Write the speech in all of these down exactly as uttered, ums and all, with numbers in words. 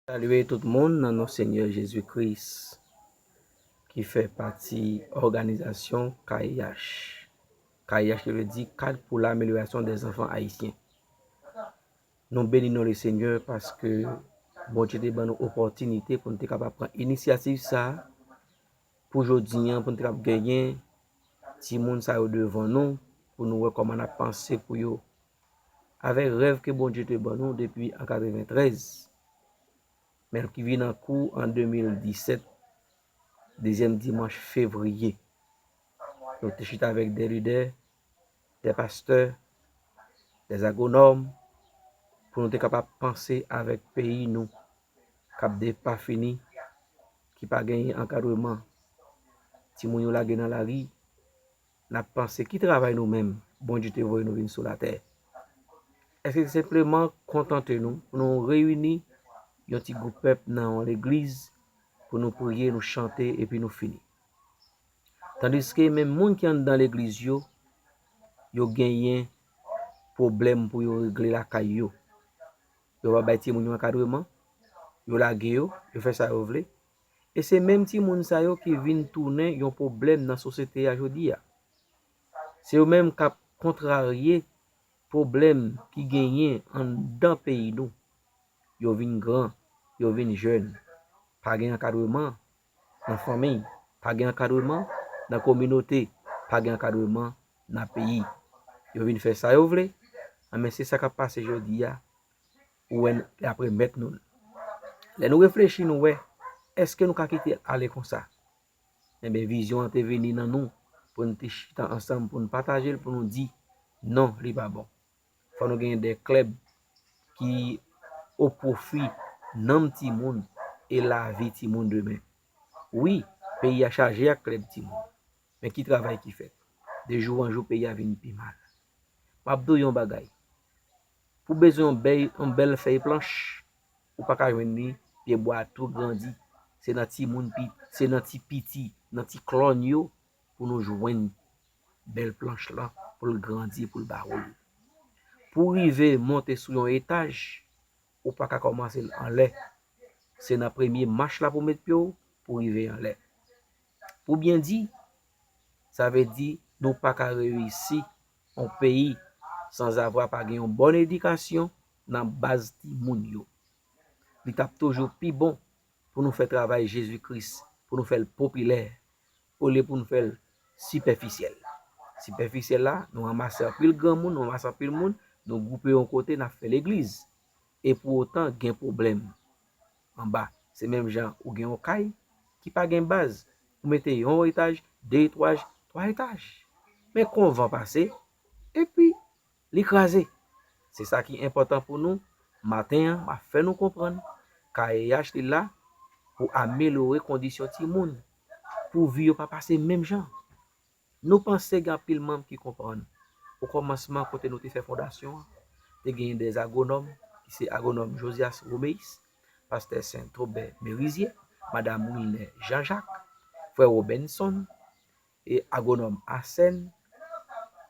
Salye tout moun nan non Senyè Jezi Kris ki fè pati òganizasyon K A H. K A H ki vle di Kad pou Lamelyorasyon dè Zanfan Ayisyen. Nou beni non Lesenyè paske Bondye te ban nou opòtinite pou nou te kapab pran inisyativ sa a pou jodi an, pou nou te kapab genyen timoun sa yo devan nou, pou nou wè kòman n ap panse pou yo. Avèk rèv ke Bondye te ban nou depi an katreventrèz, men ki vin an kou an de mil disèt, dezyèm dimanch fevriye. Nou te chita avèk de lidè, de pastè, de agwonòm, pou nou te kapab panse avèk peyi nou k ap depafini, ki pa genyen ankadreman. Timoun yo lage nan lari, n ap panse ki travay nou menm Bondye te voye nou vin sou latè? Èske se senpleman kontante nou pou nou reyini yon ti gwoup pèp nan yon legliz pou nou priye, nou chante epi nou fini? Tandiske menm moun ki anndan legliz yo, yo genyen pwoblèm pou yo regle lakay yo. Yo pa bay timoun yo ankadreman, yo lage yo, yo fè sa yo vle. E se menm timoun sa yo ki vin tounen yon pwoblèm nan sosyete a jodi a. Se yo menm k ap kontrarye pwoblèm ki genyen anndan peyi nou. Yo vin gran, yo vin jèn. Pa gen ankadreman nan fanmi, pa gen ankadreman nan kominote, pa gen ankadreman nan peyi. Yo vin fè sa yo vle, anben se sa k ap pase jodi a, ou wè y ap remèt nou l. Lè nou reflechi, nou wè, èske nou ka kite l ale konsa? Enben, vizyon an te vini nan nou pou n te chita ansanm, pou n pataje l, pou nou di, non, li pa bon. Fò nou genyen de klèb ki o pwofi nanm timoun e lavi timoun demen. Wi, peyi a chaje ak klèb timoun. Men ki travay ki fèt? De jou an jou, peyi a vin pi mal. M ap di w yon bagay. Pou bezwen yon bèl, yon bèl fèy planch, ou pa ka jwenn li, pyebwa a tou grandi. Se nan timoun pi, se nan ti piti, nan ti klòn yo pou nou jwenn bèl planch lan, pou l grandi, pou l ba wòl. Pou rive monte sou yon etaj, ou pa ka kòmanse l anlè. Se nan premye mach la pou met pye w, pou rive anlè. Pou byen di, sa vle di nou pa ka reyisi yon peyi sanzavwa pa gen yon bòn edikasyon nan baz timoun yo. Li t ap toujou pi bon pou nou fè travay Jezi Kris, pou nou fè l popilè, olye pou nou fè l sipèfisyèl. Sipèfisyèl la, nou ranmase anpil granmoun, nou ranmase anpil moun, nou gwoupe yon kote, n ap fè legliz. E pou otan, gen pwoblèm anba. Se menm jan ou gen yon kay ki pa gen baz. Ou mete yon etaj, de etaj, twa etaj. Men kon van pase, epi li kraze. Se sa ki enpòtan pou nou. Maten an, m ap fè nou konprann K A H li la pou amelyore kondisyon timoun, pou vi yo pa pase menm jan. Nou panse gen anpil manm ki konprann. Okòmansman, kote nou te fè fondasyon an, te genyen de agwonòm, ki se agwonòm Josias Romeis, pastè Sen Tobè Merizier, madam Wilner Jean Jacques, frè Robenson, e agwonòm Arsène,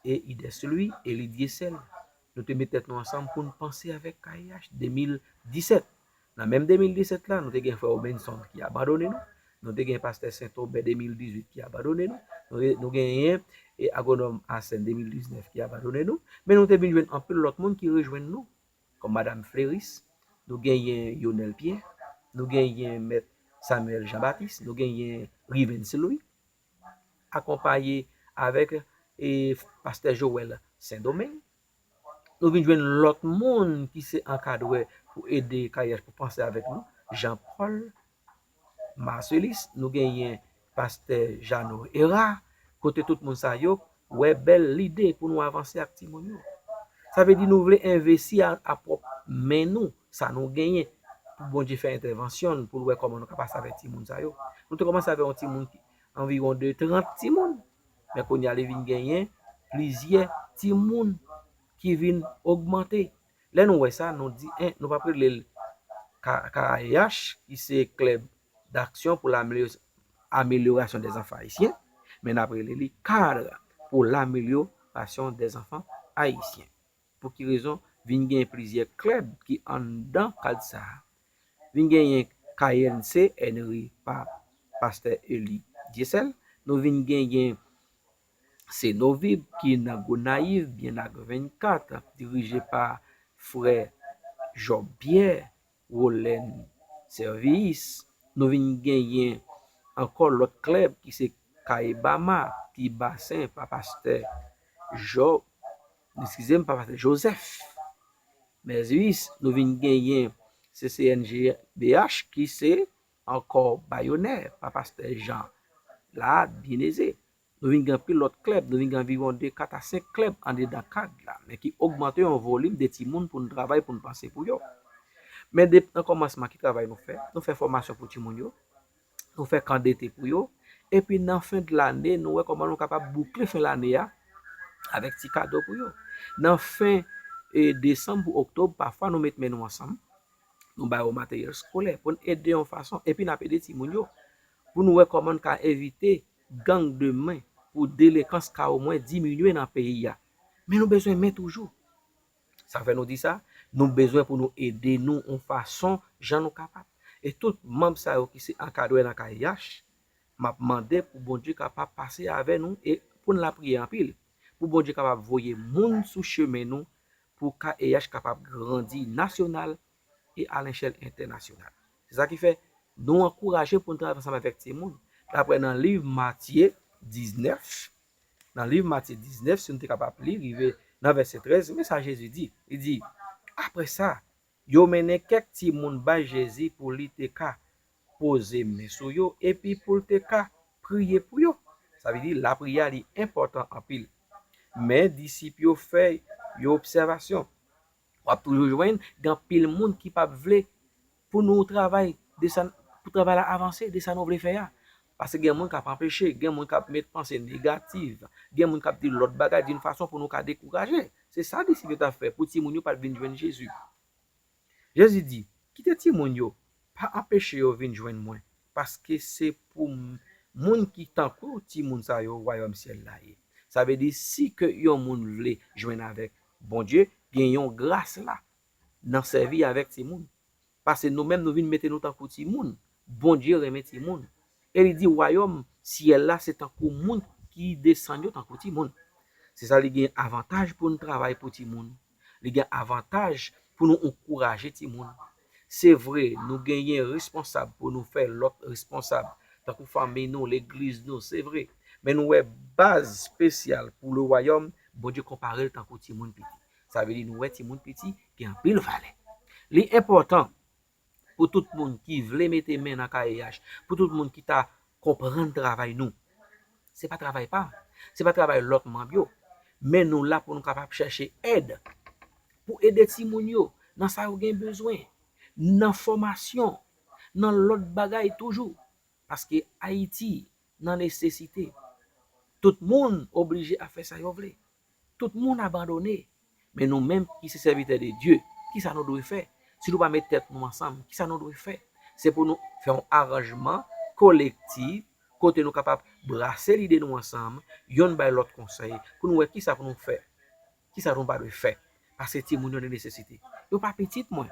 e Ides Louis, e Lidye Sèl. Nou te met tèt nou ansanm pou n panse avèk K A H de mil disèt. Nan menm de mil disèt la, nou te gen frè Robenson ki abandone nou. Nou te gen pastè Sen Tobè de mil dizuit ki abandone nou. Nou, nou genyen e agwonòm Arsène de mil diznèf ki abandone nou. Men nou te vin jwenn anpil lòt moun ki rejwenn nou. Kòm madam Fleris, nou genyen Yonel Pierre, nou genyen mèt Samuel Jean Baptiste, nou genyen Rivens Louis, akonpaye avèk e pastè Joël Sendomeng. Nou vin jwenn lòt moun ki se ankadrè pou ede K A H pou panse avèk nou. Jean Paul Marcelis, nou genyen pastè Jeannot Hérard, kote tout moun sa yo wè bèl lide pou nou avanse ak timoun yo. Sa vle di nou vle envesti a, a pwòp men nou, sa nou genyen, pou Bondye fè entèvansyon l, pou l wè kòman nou ka pase avèk timoun sa yo. Nou te kòmanse avèk yon timoun ki anviwon de trant timoun, men kounye a li vin genyen plizyè timoun ki vin ogmante. Lè nou wè sa, nou di, en, nou p ap rele l K A H, ki se Club d'Action pour l'Amélioration des Enfants Haïtiens, men n ap rele li Cadre pour l'Amélioration des Enfants Haïtiens. Pou ki rezon? Vin gen plizyè klèb ki anndan kad sa a. Vin genyen K N C, Henry pa pastè Eli Dyesèl. Nou vin genyen Senovib ki nan Gonayiv, Byen ak vennkat, dirije pa frè Job Pierre, Rolen Servius. Nou vin genyen ankò lòt klèb ki se Kayebama, ki basen pa pastè Job, eskize m, pa pastè Joseph Merzius. Nou vin genyen C C N G B H ki se ankò Bayonè pa pastè Jean Lahat, Bien Aisé. Nou vin gen anpil lòt klèb, nou vin gen anviwon de kat a senk klèb andedan kad la, men ki ogmante yon volim de timoun pou n travay, pou n panse pou yo. Men depi nan kòmansman, ki travay nou fè? Nou fè fòmasyon pou timoun yo, nou fè kan dete pou yo, epi nan fen de lane, nou wè kòman nou kapab boukle fen lane a avèk ti kado pou yo. Nan fen e, desanm pou oktòb, pafwa nou met men nou ansanm, nou ba yo materyèl eskolè pou n ede yon fason, epi n ap ede timoun yo, pou nou wè kòman n ka evite gang de men, pou delenkans ka omwen diminye nan peyi a. Men nou bezwen men toujou. Sa fè nou di sa, nou bezwen pou nou ede nou yon fason jan nou kapab. E tout manm sa yo ki se ankadrè nan K I H, m ap mande pou Bondye kapab pase avè nou e pou n lapriyè anpil. Pou Bondye kapab voye moun sou chemen nou, pou K I H kapab grandi nasyonal e a lenchèl entènasyonal. Se sa ki fè nou ankouraje pou n travay ansanm avèk timoun. Daprè nan liv Matye diznèf, nan liv Matye diznèf, si nou te kapab li, rive nan vèsè trèz, men sa Jezi di. Li di, apre sa, yo mennen kèk timoun bay Jezi pou li te ka poze men sou yo epi pou l te ka priye pou yo. Sa vle di, lapriyè a li enpòtan anpil. Men disip yo fè yon obsèvasyon. W ap toujou jwenn gen anpil moun ki p ap vle pou nou travay de sa, pou travay la avanse de sa nou vle fè a. Paske gen moun k ap anpeche, gen moun k ap met panse negatif, gen moun k ap di lòt bagay di yon fason pou nou ka dekouraje. Se sa disip yo t ap fè pou timoun yo pa t vin jwenn Jezi. Jezi di, kite timoun yo, pa anpeche yo vin jwenn mwen, paske se pou moun ki tankou timoun sa yo wayòm syèl la ye. Sa vle di, si ke yon moun vle jwenn avèk Bondye, gen yon gras la nan sèvi avèk timoun. Paske nou menm, nou vin mete nou tankou timoun. Bondye renmen timoun. E li di, wayòm syèl la, se tankou moun ki desann yo tankou timoun. Se sa, li gen avantaj pou n travay pou timoun. Li gen avantaj pou nou ankouraje timoun. Se vre, nou genyen responsab pou nou fè lòt responsab, tankou fanmi nou, legliz nou, se vre. Men nou wè baz espesyal pou le wayòm, Bondye konpare l tankou timoun piti. Sa vle di nou wè timoun piti gen anpil valè. Li enpòtan pou tout moun ki vle mete men nan K I H, pou tout moun ki ta konprann travay nou. Se pa travay pa m, se pa travay lòt manm yo. Men nou la pou nou kapab chèche èd, pou ede timoun yo nan sa yo gen bezwen, nan fòmasyon, nan lòt bagay toujou. Paske Ayiti nan nesesite. Tout moun oblije ap fè sa yo vle. Tout moun abandone. Men nou menm ki se sèvitè de Dye, kisa nou dwe fè? Si nou pa met tèt nou ansanm, kisa nou dwe fè? Se pou nou fè yon aranjman kolektif, kote nou kapab brase lide nou ansanm, yonn bay lòt konsèy, pou nou wè kisa pou nou fè, kisa nou pa dwe fè. Paske timoun yo nan nesesite. Yo pa pitit mwen.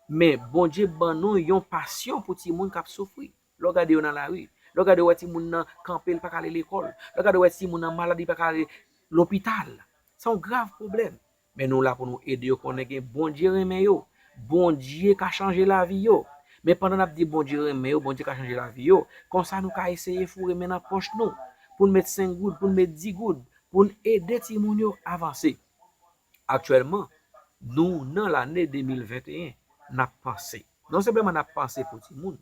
Men Bondye ban nou yon pasyon pou timoun k ap soufri. Lè w gade yo nan lari, lè w gade w wè timoun nan kanpe, l pa ka ale lekòl, lè w gade w wè timoun nan malad, li pa ka ale lopital. Se yon grav pwoblèm. Men nou la pou nou ede yo konnen gen Bondye renmen yo. Bondye ka chanje lavi yo. Men pandan n ap di Bondye renmen yo, Bondye ka chanje lavi yo, konsa nou ka eseye foure men nan pòch nou, pou n met senk goud, pou n met dis goud, pou n ede timoun yo avanse. Aktyèlman, nou nan lane de mil venteyen, n ap panse. Non sèlman n ap panse pou timoun,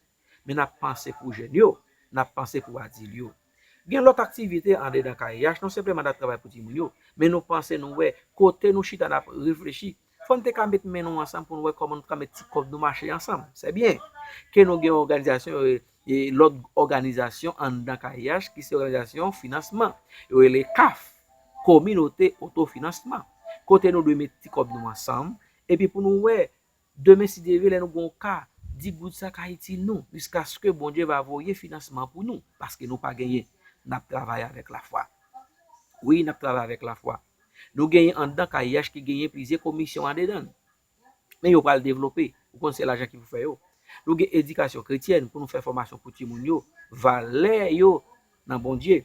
men n ap panse pou jèn yo, n ap panse pou adilt yo. Gen lòt aktivite andedan K I H, non sèlman n ap travay pou timoun yo, men nou panse, nou wè, kote nou chita n ap reflechi, fò n te ka met men nou ansanm pou n wè kòman nou ka met ti kòb nou mache ansanm. Se byen ke nou gen òganizasyon, e, e lòt òganizasyon anndan K I H ki se òganizasyon finansman. Yo rele kaf, Kominote Otofinansman. Kote nou dwe met ti kòb nou ansanm, epi pou nou wè, demen si Dye vle, lè nou gen yon ka, dis goud sa ka itil nou, jiskaske Bondye va voye finansman pou nou, paske nou pa genyen. N ap travay avèk lafwa. Wi, n ap travay avèk lafwa. Nou genyen anndan K I H ki genyen plizyè komisyon andedan l. Men yo pral devlope. Ou konn se lajan ki pou fè yo. Nou gen edikasyon kretyèn pou nou fè fòmasyon pou timoun yo, valè yo nan Bondye,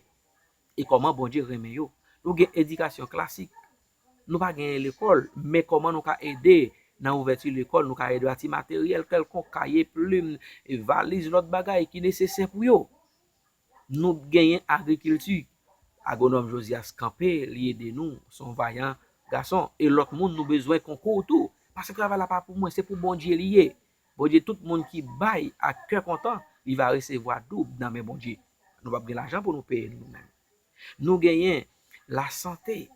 e kòman Bondye renmen yo. Nou gen edikasyon klasik. Nou pa genyen lekòl, men kòman nou ka ede nan ouvèti lekòl, nou ka ede a ti materyèl kèlkonk, kaye, plim, e valiz, lòt bagay ki nesesè pou yo. Nou genyen agrikilti. Agwonòm Josias kanpe, li ede nou, se yon vayan gason. E lòt moun, nou bezwen konkou tou. Paske travay la pa pou mwen, se pou Bondye li ye. Bondye, tout moun ki bay ak kè kontan, li va resevwa doub nan men Bondye. Nou p ap gen lajan pou nou peye nou menm. Nou genyen lasante,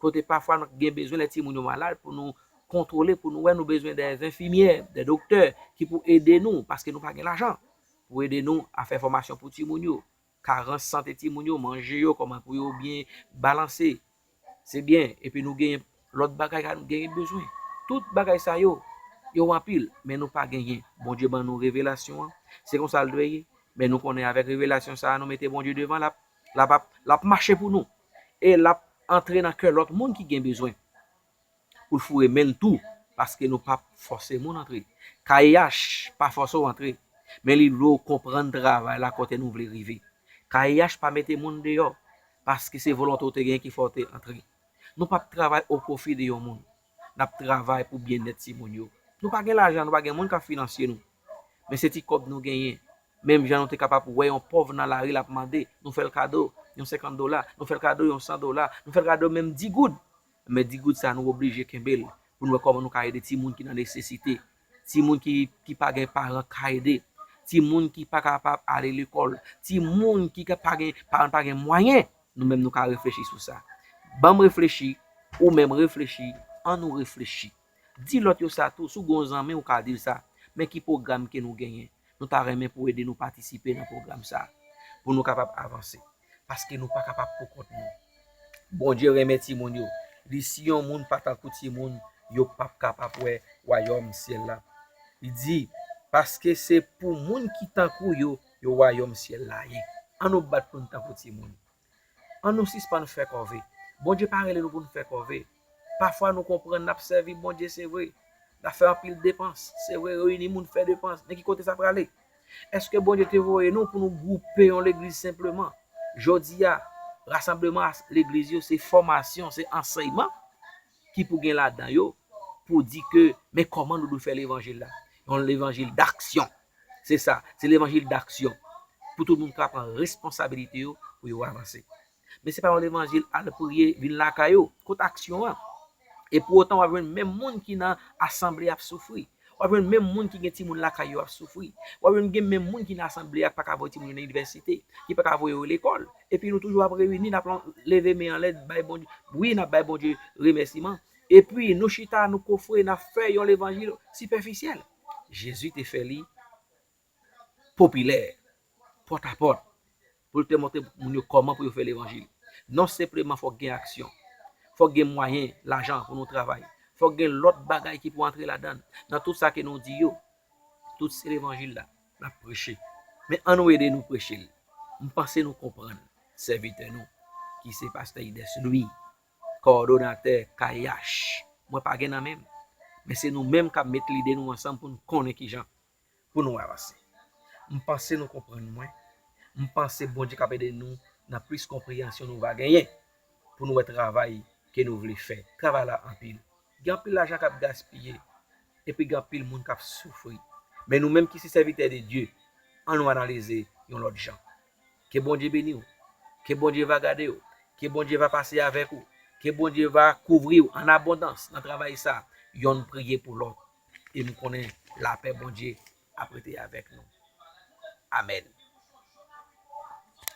kote pafwa nou gen bezwen lè timoun yo malad pou nou kontwole, pou nou wè, nou bezwen de enfimyè, de doktè ki pou ede nou, paske nou pa gen lajan pou ede nou a fè fòmasyon pou timoun yo. Karans sante timoun yo, manje yo, kòman pou yo byen balanse. Se byen, epi nou genyen lòt bagay ke nou genyen bezwen. Tout bagay sa yo, yo anpil, men nou pa genyen. Bondye ban nou revelasyon an, se konsa l dwe ye. Men nou konnen avèk revelasyon sa a, nou mete Bondye devan, l ap, l ap, l ap mache pou nou. E l ap antre nan kè lòt moun ki gen bezwen pou l foure men l tou, paske nou p ap fòse moun antre. K A E H pa fòse w antre, men li vle w konprann travay la kote nou vle rive. K A E H pa mete moun deyò, paske se volonte w te gen ki fè w te antre. Nou p ap travay o pwofi de yon moun. N ap travay pou byennèt timoun yo. Nou pa gen lajan, nou pa gen moun k ap finansye nou. Men se ti kòb nou genyen. Menm jan nou te kapab wè yon pòv nan lari l ap mande, nou fè l kado yon senkant dola, nou fè l kado yon san dola, nou fè l kado menm di goud. Men di goud sa nou oblije kenbe l pou nou wè kòman nou ka ede timoun ki nan nesesite, timoun ki, ki pa gen paran ka ede, timoun ki pa kapab ale lekòl, timoun ki ka, pa gen, paran pa gen mwayen. Nou menm nou ka reflechi sou sa. Ban m reflechi, ou menm reflechi, ann nou reflechi. Di lòt yo sa tou, si w gen yon zanmi ou ka di l sa, men ki pwogram ke nou genyen. Nou ta renmen pou ede nou patisipe nan pwogram sa, pou nou kapab avanse. Paske nou pa kapab pou kont nou. Bondye renmen timoun yo. Li, si yon moun pa tankou timoun, yo p ap kapab wè wayòm syèl la. Li di, paske se pou moun ki tankou yo, yo wayòm syèl la ye. Ann nou bat pou n tankou timoun. Ann nou sispann fè kòve. Bondye pa rele nou pou n fè kòve. Pafwa nou konprann n ap sèvi Bondye, se vre. N ap fè anpil depans. Se vre, reyini moun, fè depans. Men ki kote sa prale? Èske Bondye te voye nou pou nou gwoupe yon legliz senpleman? Jodi a, rasanbleman a legliz yo, se fòmasyon, se ansèyman ki pou gen ladan yo, pou di ke, men kòman nou dwe fè levanjil la. Yon levanjil daksyon. Se sa, se levanjil daksyon. Pou tout moun ka pran responsabilite yo, pou yo avanse. Men se pa yon levanjil al priye, vin lakay ou. Kot aksyon an? E pou otan, w ap jwenn menm moun ki nan asanble ap soufri. W ap jwenn menm moun ki gen timoun lakay yo ap soufri. W ap jwenn gen menm moun ki nan asanble a ki pa ka voye timoun yo nan inivèsite, ki pa ka voye yo lekòl. Epi nou toujou ap reyini, n ap leve men anlè, bay Bondye, wi, n ap bay Bondye remèsiman. Epi nou chita, nou kofre, n ap fè yon levanjil sipèfisyèl. Jezi te fè li popilè, pòtapòt, pou l te montre moun yo kòman pou yo fè levanjil. Non senpleman fòk gen aksyon. Fòk gen mwayen, lajan pou nou travay. Fòk gen lòt bagay ki pou antre ladan l. Nan tout sa ke nou di yo, tout se levanjil la n ap preche. Men ann nou ede nou preche l. M panse nou konprann sèvitè nou, ki se pastè Ides Louis, kowòdonatè K A E H. Mwen pa gen nan men m. Men se nou menm k ap met lide nou ansanm pou n konnen kijan pou nou avanse. M panse nou konprann mwen. M panse Bondye k ap ede nou nan plis konpreyansyon nou va genyen pou nou wè travay ke nou vle fè. Travay la anpil. Gen anpil lajan k ap gaspiye. Epi gen anpil moun k ap soufri. Men nou menm ki se sèvitè de Dye, ann nou analize yon lòt jan. Ke Bondye beni w. Ke Bondye va gade w. Ke Bondye va pase avèk ou. Ke Bondye va kouvri w an abondans nan travay sa. Yonn priye pou lòt. E m konnen lapè Bondye ap rete avèk nou. Amèn.